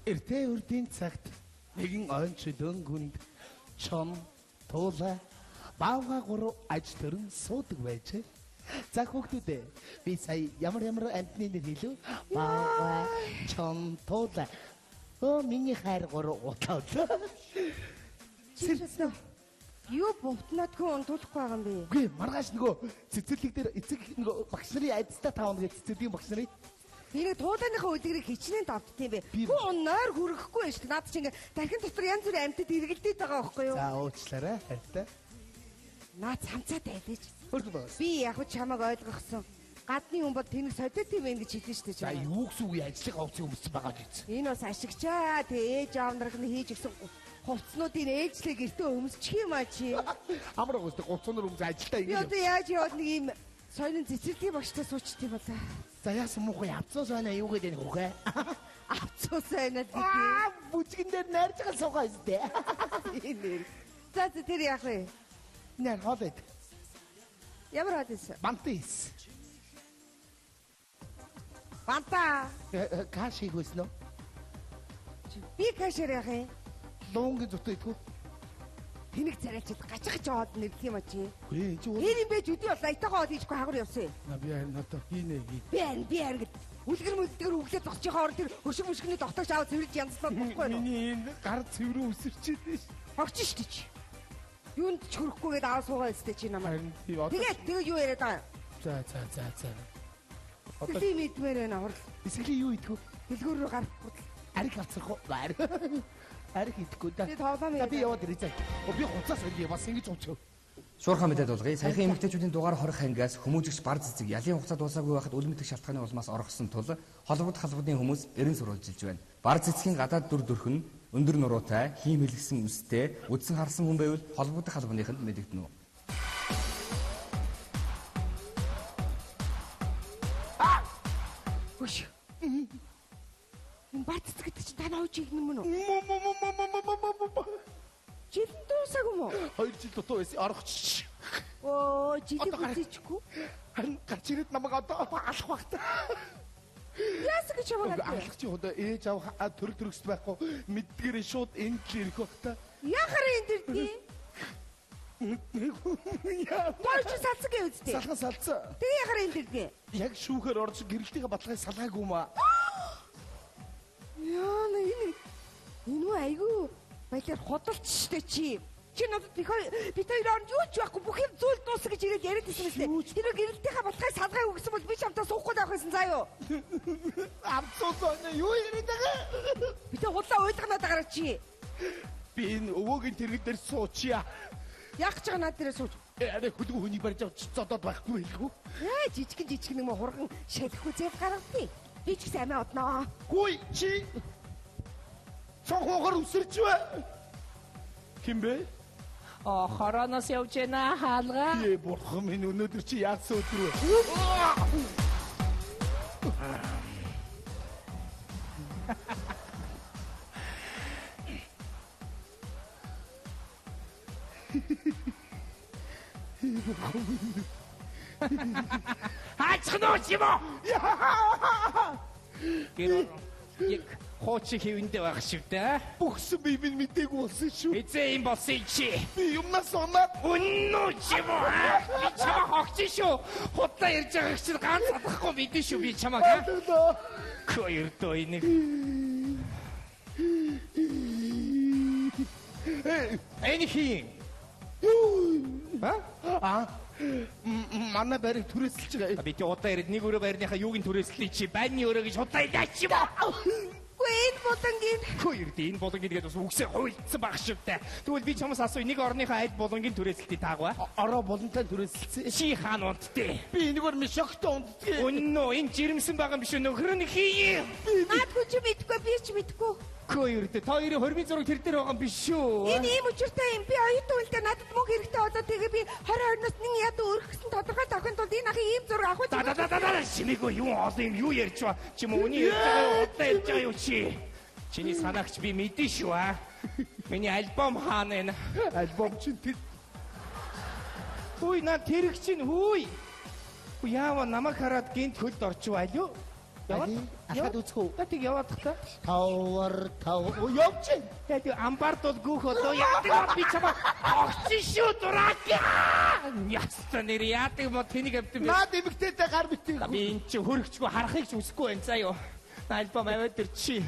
Эртээ үрдийн цагт нэгэн ойн чөлөөн гүнд чон, туула, баавга гурав аж төрөн суудаг байжээ. За хүүхдүүд ээ, би сая ямар ямар амьтны нэр хэлв? Баавга, чон, туула. Өө миний хайр гурав утаа. Сэрсэн. Юу бувтнаадгүй унтуулахгүй байгаа юм бэ? Үгүй маргааш нөгөө цэцэрлэг дээр эцэг нөгөө багш нарын айдастай тавна гэж цэцэрлэгийн багш нарын Тэрийг туулааныхаа үлгэрийг хичнээн давтд юм бэ? Хүн нойр хүрэхгүй байж наад чи ингээ тархин дотор янз бүрийн амьтад эргэлдээд байгаа байхгүй юу? За уучлаарай хайртай. Наад самцаа дайлаж. Хөргөн. Би яг ч чамайг ойлгосон. Гадны хүн бол тэнэг содиот юм байна гэж хэлсэн шүү дээ. За юу гэсэн үг ажлын хувцсыг өмссөн байгаа гэж. Энэ бас ашигчаа. Тэг ээж аав нарыг нь хийж өгсөн хувцснуудын ээлжлээ гэртээ өмсчих юм а чи. Амар байгаа шүү дээ. Хувцсноор өмс ажилдаа ингэ. Би одоо яаж яваад нэг юм сонин цэцэрлэгийн багштай суучт юм болоо. За яасан муухай авцуу сойна юу гэдэг нэг үхэ. Авцуу сойна гэдэг. Аа бүжгэн дээр найрж байгаа суугаа өстэй. Энэ. За за тэр яах вэ? Нэр хоол ид. Ямар хоол ийсэн? Бант ийсэн. Банта. Каш хийх байсан уу? Би кашаар яах юм? Луунгийн зутаа идэх үү? Тэнэг царайлчид гаж гаж хоол нэрлэх юм а чи. Үгүй чи тэр юм байж өдөө бол аятайгаа хоол хийхгүй хагар явсан юм. Би харин одоо хийнэ хий. Би харин би харин гэд үлгэр мүлдгэр өглөө зогсчихоо орон тэр хөшиг мөшгөний тогтоогч аваад цэвэрлж янзлаад болохгүй юу? Миний энэ гар цэврүү өсөрчээд ш. Огч ш чи. Юунд ч хөрөхгүй гээд аваа суугаа өстэй чи намайг. Тэгээд тэгээд юу яриад байгаа юм? За за за за. Одоо тийм идмээр байна хурал. Эсэхлээ юу идэх вэ? Дэлгүүр рүү гарах хурал. Ариг авцрах уу? Ариг идэхгүй да. Би тоглоом би яваад ирээ заа. Би хуцаас орё бас ингэж уучав. Шуурхаа мэдээд болгоё. Саяхан эмэгтэйчүүдийн дугаар 20 ангиас хүмүүжигч бар цэцэг ялын хугацаа дуусаагүй байхад үл мэдэх шалтгааны улмаас орхисон тул холбогдох халбаны хүмүүс эрен сурвалжилж байна. Бар цэцгийн гадаад дүр төрх нь өндөр нуруутай, хийм хэлгсэн үстэй, үдсэн харсан хүн байвал холбогдох халбаныханд мэдэгдэнэ үү? Хөш. Энэ бар цэцэг гэдэг чинь танаа үуч игнэ мөн үү? Жил нь дуусаагүй юм уу? 2 жил дутуу байсан орохч. Оо, жилийг үзээчгүй. Харин гарч ирээд намайг одоо алах байх та. Яасан гэж чамайг алах? Алах чи одоо ээж авах төрөл төрөксд байхгүй мэддгээрээ шууд энд л ирэх байх та. Яхаар энд ирдээ? Яа, чи салсан гэв үстэй. Салхан салцсан. Тэгээ яхаар энд ирдээ? Яг шүүхээр орж гэрэлтийнхээ баталгааг салгаагүй юм аа. Яа, энэ энэ үү айгүй баялаар худалч штэ чи. Чи надад бит хоёр оронд юу ч байхгүй бүх юм зүйл дуусна гэж ирээд яриад ирсэн мэт. Тэр гэрэлтийнхаа баталгааг салгаагүй гэсэн бол би чамтай суухгүй байх байсан заа юу. Авцуу зоо юу яриад байгаа? Би тэ худлаа уйлганаад байгаараа чи. Би энэ өвөөгийн тэрэг дээр суучъя. Яг ч байгаа над дээрээ сууч. Арай хөлгөө хүнийг барьж авч зодоод байхгүй хэлгүй. Ээ жижигэн жижигэн юм хурган шалахгүй зэв гаргадیں۔ Би ч гэсэн амиа одноо. Хүй чи цонхоогоор өсөрч бай. Хин бэ? Оо хороноос явж байна хаалга. Ээ бурхан минь өнөөдөр чи яасан өдөр вэ? Хаачих нь уу юм уу? Тэр яг хуучин хэвэндээ байх шиг дээ. Бөхсөн би минь мдээгүй болсон шүү. Эзээ юм болсон чи. Би юмнаас унаад үнэн үү ч юм уу? Би чамаа хогч шүү. Худлаа ярьж байгааг чинь ганц алахгүй мэдэн шүү би чамааг. Хоёрдоо энийг. Энэ хин. Аа? Манай байрыг түрээсэлж байгаа. Би чи удаа ирээд нэг өрөө байрныхаа юуг нь түрээслэе чи байрны өрөө гэж худлаа ярьж юм уу? Үгүй энэ булангийн. Хоёрдоо энэ булангийн тэгээд бас үгсээ хуйлдсан баг шүү дээ. Тэгвэл би чамаас асууя нэг орныхаа аль булангийн түрээсэлтийг таагаа. Ороо булантай түрээсэлсэн. Чи хаана унтдээ? Би энэгээр мишогтой унтдгийг. Үнэн үү энэ жирэмсэн байгаа юм биш үү нөхөр нь хий. Наадгүй чи мэдгүй би ч мэдгүй. Хоёрдоо та хоёрын хормын зураг тэр дээр байгаа юм биш үү? Энэ ийм учиртай юм. Би оюутан үлдээ надад мөнгө хэрэгтэй болоо тэгээ би 20 20-оос нэг ядуу өрөх гэсэн тодорхой авахын тулд энэ ахын ийм зураг авах. Да да да да чимээгүй юу олон юм юу ярьж ба? Чи мөн үний ярьж байгаа юу? Удлаа ярьж байгаа юу чи? Чиний санаагч би мэдэн шүү аа. Миний альбом хаана вэ? Альбом чинь тэр. Хүй наа тэрэг чинь хүй. Яава намайг хараад гинт хөлд орчив аль юу? Яваад. Алхаад үзэх үү? Та тийг яваад та. Тавар тав. Явж. Та тийг амбард бол гүөх одоо яадаг би чамаа огцсон шүү дурак. Яста нэр яадаг мо тэнийг амт юм. Наад эмэгтэйтэй гар битгий. Би эн чи хөрөгчгүй харахыг ч үсэхгүй байна заа юу. Альбом аваад ир чи.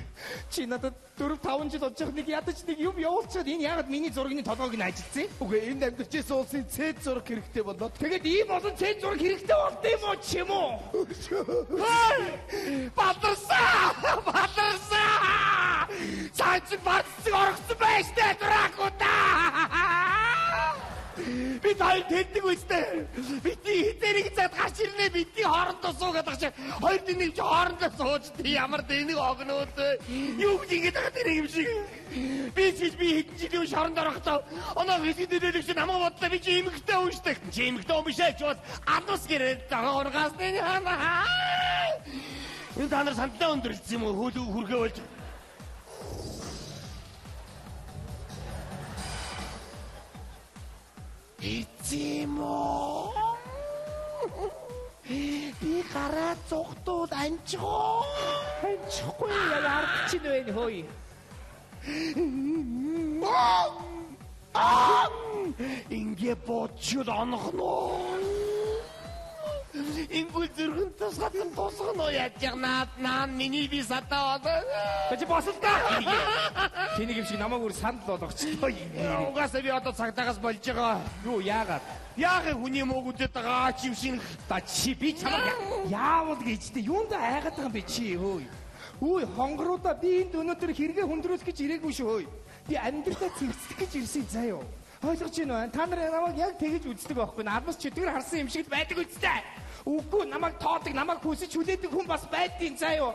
Чи надад 4 5 жил болж нэг ядаж нэг юм явуулчихад энэ яагаад миний зургийн толгойг нь ажилтсан? Үгүй энэ амьдарч исэн улсын цэд зураг хэрэгтэй болоо. Тэгээд ийм олон цэд зураг хэрэгтэй болд юм уу чи юм уу? Баларсан! Баларсан! Цааш барцсан оргосон байж тээ дуракуудаа! Би тань тэндэг үстэй. Бидний хизэрийг цаад гарч ирнэ. Бидний хоорондоо суугаад байгаа чи хоёр дэнийг чи хоорондоо сууж тий ямар дэнийг огноод юу гэж ингэж байгаа тэр юм шиг. Би чиж би хэдэн жилийн өмнө шоронд орохдоо оноо хэсэг дэрэлэг чи намайг бодлоо би чи эмэгтэй хүн штэ. Чи эмэгтэй хүн биш ээ чи бас алус гэрээ байгаа ургаас нэ. Энэ та нар сандаа өндөрлөсөн юм уу? Хөл хүрхээ болж. Эцэм үү? Би гараа цугтууд анчгоо. Анчихгүй яг ард чинь байна хөөе. Ингээ бодчул онгоно. Ингүүл зүрхэн тусгатан тусгано яаж яг наад наан миний би садаа болоо. Чи босол та. Тэнийг юм шиг намайг өөр сандал болгочлоо. Угаасаа би одоо цагдаагаас болж байгаа. Юу яагаад? Яагаад хүний мууг үдээд байгаа чи юм шиг. Та чи би чамайг яавал гэж тэ юунд айгаад байгаа юм бэ чи хөөе. Үгүй хонгоруудаа би энд өнөөдөр хэрэгээ хүндрүүлэх гэж ирээгүй шүү хөөе. Би амьдралаа цэгцлэх гэж ирсэн заяа. Ойлгож байна уу? Та нар намайг яг тэгэж үздэг байхгүй. Наадмас чөтгөр харсан юм шиг л байдаг үстэй. Үгүй намайг тоодог, намайг хүсэж хүлээдэг хүн бас байдгийн заяа.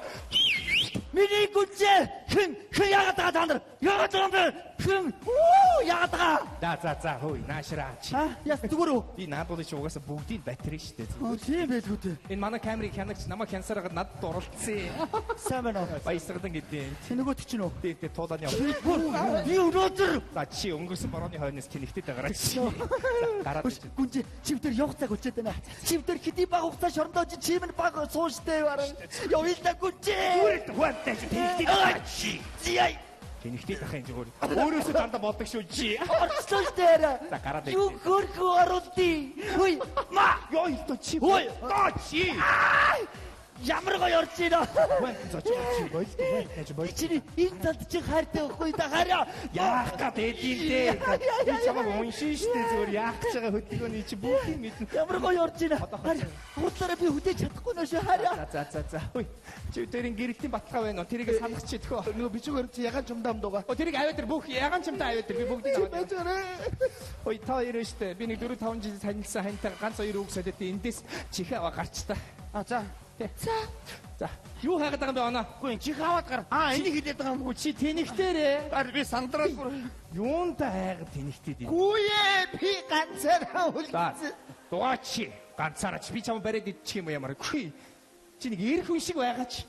Миний гүнжээ хэн хэн яагаад байгаа та нар? Яагаад байгаа юм бэ? Хэн үү яагаад байгаа? За за за хөөе наашраа чи. А яс зүгээр үү? Би наадуулын чи угаасаа бүгдийг батарей шүү дээ. Оо тийм байлгүй дээ. Энэ манай камерыг хянагч намайг хянсараад надад оролцсон. Сайн байна уу? Баясгалан гэдэг. Чи нөгөөт чинь үү? Тий тий туулааны. Би өнөөдөр За чи өнгөрсөн борооны хойноос тэнэгтэй дагараа чи. Гараад гүнжээ чив дээр явах цаг болчиход байна. Чив дээр хэдий баг хугацаа шорондоо чи чим нь баг сууштай баран. Явъя л да гүнжээ. Зүгээр хуантай чи тэнэгтэй дагараа чи. Зяй. Тэнэгтэй дах юм зүгээр. Өөрөөсөө дандаа болдог шүү чи. Орчлоо штэ арай. За гараад Юу хөрхөө оруулдیں۔ Хүй ма. Йоо илтөө чи. Хүй. Доо чи. Ямар гоё орж байна. Хуантай зоч чи болтой хуантай чи болтой. Чиний энэ талд чи хайртай байхгүй да хараа. Яах гээд юм дээ. Би чамайг уншин штэ зүгээр яах гэж байгаа хөдөлгөөний чи бүгдийг мэднэ. Ямар гоё орж байна. Хурдлаараа би хөдөөж чадахгүй нөө шүү хараа. За за за. Хүй. Чи тэрийн гэрэлтийн баталгаа байна уу? Тэрийг санах чи тхөө. Нөгөө бичиг баримт чи ягаан чумдаа амдууга. О тэрийг аваад ир бүх ягаан чамдаа аваад ир би бүгдийг аваад. Байж гэрээ. Ой та хоёр штэ. Би нэг 4 5 жил танилцсан хантайгаа ганц хоёр үг солиод эндээс чихээ аваа гарч та. А за. За. За. Юу хайгаад байгаа юм бэ оноо? Үгүй чих аваад гар. А энийг хэлээд байгаа юм уу? Чи тэнэгтэрээ. Ар би сандраад бүр. Юунда хайгаад тэнэгтэд юм? Гүйе би ганцаараа үлдсэн. Дугаа чи ганцаараа чи би чам бариад идчих юм ямар. Үгүй. Чи нэг эрх хүн шиг байгаач.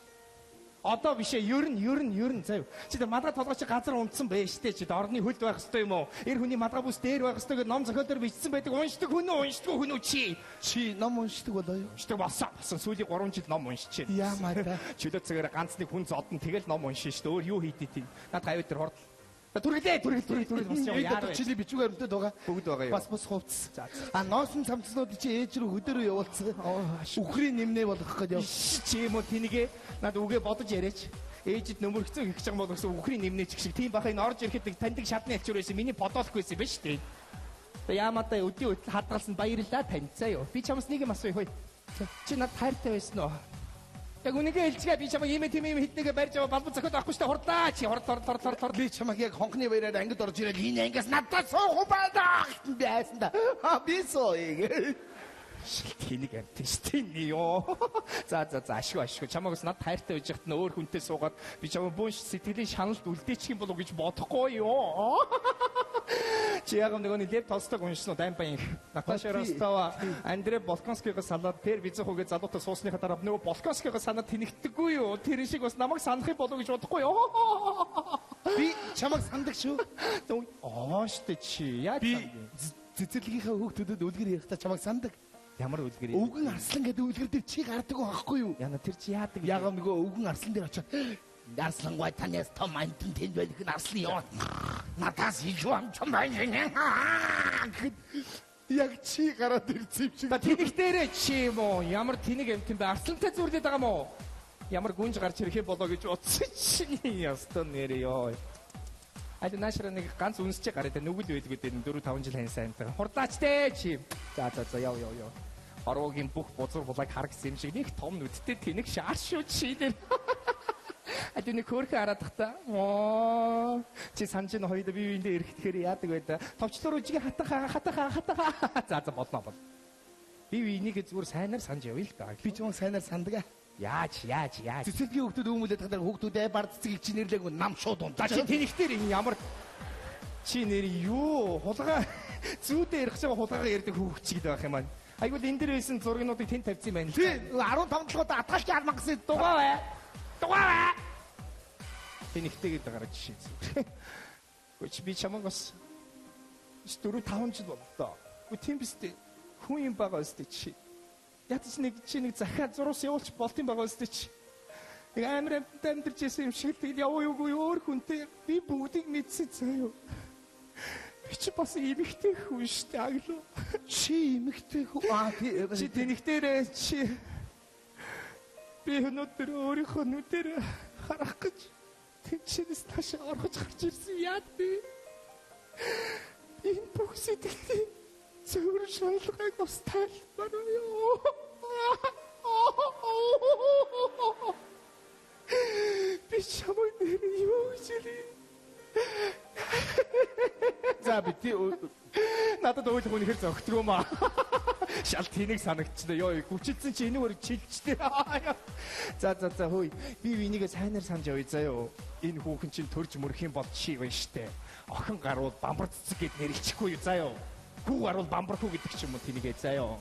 Одоо биш ээ, ер нь заяа. Чи тэр малгай толгой чи газар унтсан байж штэ чи орны хөлд байх ёстой юм уу? Эр хүний малгай бүс дээр байх ёстой гэдээ ном зохиол дээр бичсэн байдаг. Уншдаг хүн үү, уншдаг хүн үү чи? Чи ном уншдаг болоо юу? Уншдаг болсон. Болсон сүүлийн 3 жил ном уншчихэ. Ямаа та. Чөлөө цагаараа ганц нэг хүн зодон тэгэл ном уншин штэ. Өөр юу хийдэй тийм. Над гавь дээр хордол. Түргэлээ, түргэл бас юм яар вэ? Чиний бичиг баримтад байгаа. Бүгд байгаа юу? Бас бус хувцас. За. А носон цамцнууд чи ээж рүү хөдөө рүү явуулсан. Үхрийн нэмнээ болгох гээд яв. Чи юм уу тэнийгээ над үгээ бодож яриач. Ээжид нөмөргцэн гэх юм бол гэсэн үхрийн нэмнээ ч гэх шиг тийм баха энэ орж ирэхэд нэг таньдаг шатны альчуур байсан. Миний бодоолохгүй байсан юм байна шүү дээ. За яамадаа өдний өдөл хадгалсан баярлалаа таньцаа юу. Би чамс нэг юм асууя хөөе. Чи над хайртай байсан уу? Яг үнэгээ хэлчихээ би чамайг ийм тийм ийм хитнэгээ барьж аваа балбан зохиод авахгүй шүү дээ. Хурдлаа чи хурд хурд хурд хурд хурд. Би чамайг яг хонхны баяраар ангид орж ирэл энэ ангиас надад суух уу байна. Би айсан да. А би сууя. Тэнэг амтэн шүү дээ ёо. За за за ашгүй ашгүй. Чамайг бас над хайртай байж хат нь өөр хүнтэй суугаад би чамайг бүүн сэтгэлийн шаналд үлдээчих юм болов уу гэж бодохгүй ёо. Чи яг нөгөө нэг Лев Толстойг уншсан уу? Дайн баян. Наташа Ростова, Андрей Болконскийгоо салаад тэр Визхугээ залуутай суусныхаа дараа нөгөө Болконскийгоо санаад тэнэгддэггүй юу? Тэр шиг бас намайг санах юм болов уу гэж бодохгүй ёо. Би чамайг сандаг шүү. Аа штэ чи. Яаж Би цэцэрлэгийнхээ хүүхдүүдэд үлгэр ярихдаа чамайг сандаг. Ямар үлгэр? Өвгөн арслан гэдэг үлгэр дээр чи гардаг байхгүй юу? Яна тэр чи яадаг? Яга нөгөө өвгөн арслан дээр очиод арслангуй танаас том амтан тэнд байх нь арслан яваа. Надаас илүү амтан байна. Гэхэд яг чи гараад ирсэн юм шиг. Та тэнэг дээрээ чи юм уу? Ямар тэнэг амтан бэ? Арслантай зүрлээд байгаа юм уу? Ямар гүнж гарч ирэх юм болоо гэж бодсон чинь ястаа нэрээ ёо. Аль наашраа нэг ганц үнсчээ гараад нүгэл байлгүй дээ 4 5 жил ханьсан амтан. Хурдаач дээ чи. За за за яв яв яв. Ороогийн бүх бузар булааг харгасан юм шиг нэг том нүдтэй тэнэг шаар шүү чи нэр. Аль нэг хөөрхөн хараад тахта. Оо чи санаж н хоёул бие биендээ ирэхтэхээр яадаг вэ да. Товчлоор үжиг хатаха хатаха хатаха. За за болно бол. Би биенийг зүгээр сайнаар санаж явъя л да. Би ч мөн сайнаар сандаг. Яаж яаж яаж. Цэцэрлэгийн хүүхдүүд өмүүлээд тахлаар хүүхдүүдээ бар цэцгийг чи нэрлээгүй нам шууд За унтаж. чи тэнэгтэр энэ ямар чи нэр юу хулгай зүүдээ ярих шиг хулгайгаа ярьдаг хүүхч гэдэг байх юм аа. Айгуул энэ дэр байсан зургнуудыг тэнд тавьсан юм байна л. Тий 15 толгойд атгалч арман гэсэн Дугаа бай. Дугаа бай. Тэнэгтэйгээд гараад жишээ зүгээр. Гүч би чамаг бас 4 5 жил боллоо. Үгүй тийм биз дээ. Хүн юм байгаа өстэй чи. Ядаж нэг чи нэг захиа зурус явуулч болт юм байгаа өстэй чи. Нэг амар амьтанд амьдарч исэн юм шиг л тэгэл явуу юугүй өөр хүнтэй би бүгдийг мэдсэн заяа. Би чи бас эмэгтэй хүн шүү дээ аглуу. Чи эмэгтэй хүү. Аа тий. Чи тэнэгтэрээ чи би өнөөдөр өөрийнхөө нүдээр харах гэж тэнчнээс тааш орхож гарч ирсэн яад би. Энэ бүх сэтгэлийн цэвэр шалгайг бас тайлбар юу. Би чамайг нэр юу гэж хэлье? За би тий Надад ойлгох үнэхэр зөгтгөө маа. Шал тэнэг санагдчихлаа. Йоо, хүчилсэн чи энэгээр чилжтэй. За за за хөөе. Би энийгээ сайнаар санаж явъя заяо. Энэ хүүхэн чинь төрж мөрөх юм бол чи байна штэ. Охин гарвал бамбар цэцэг гэд нэрлэчихгүй юу заяо. Хүү гарвал бамбар хүү гэдэг ч юм уу тэнийгээ заяо.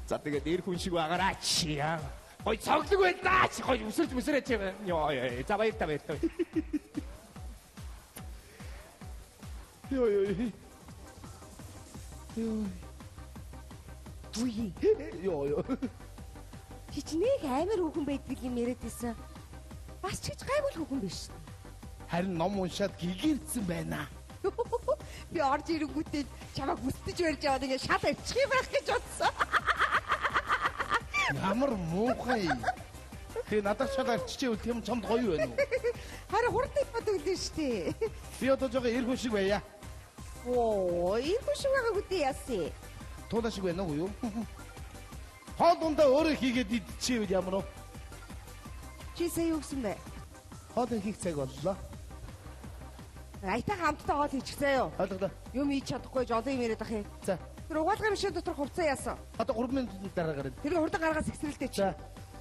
За тэгээд эр хүн шиг байгаараа чи яа. Гой цоглог байна даа чи гой өсөрч мөсөрөө чи. Йоо за баяр та баяр та. Йоо ёо. Ёо. Үгүй. Ёо ёо. Чи ч нэг амар хүүхэн байдаг юм яриад байсан. Бас ч гэж гайгүй хүүхэн биш. Харин ном уншаад гэгэрсэн байна. Би орж ирэнгүүтээ чамайг хүсдэж барьж яваад ингээ шал авчих юм байх гэж бодсон. Ямар муухай. Тэгээ надад шал арччихвэл тийм чамд гоё байна уу? Харин хурдан яваад өглөө шүү дээ. Би одоо жоо эр хүн шиг байя. Оо, эр хүн шиг байгаагүй дээ яасан. Туула шиг байна уу юу? Хоол дундаа өөрөө хийгээд идчихвэл ямар вэ? Чи сая юу гэсэн бэ? Хоол хийх цаг боллоо. Айтаа хамтдаа хоол хийчих заяа. Ойлголоо. Юм хийж чадахгүй жолон юм яриад ах юм. За. Тэр угаалгын машин дотор хувцас яасан. Одоо 3 минутын дараа гараад. Тэр хурдан гаргаас ихсрэлтэй чи.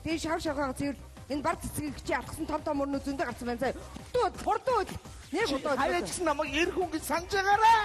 Тэгээ шав шавгаа цэвэр энэ бар цэцгийг чи алхсан том том мөрнөө зөндөө гарсан байна заяа. Хурдан хурдан. Нэг удаа. Хаяа ч гэсэн намайг эр хүн гэж санаж байгаарай.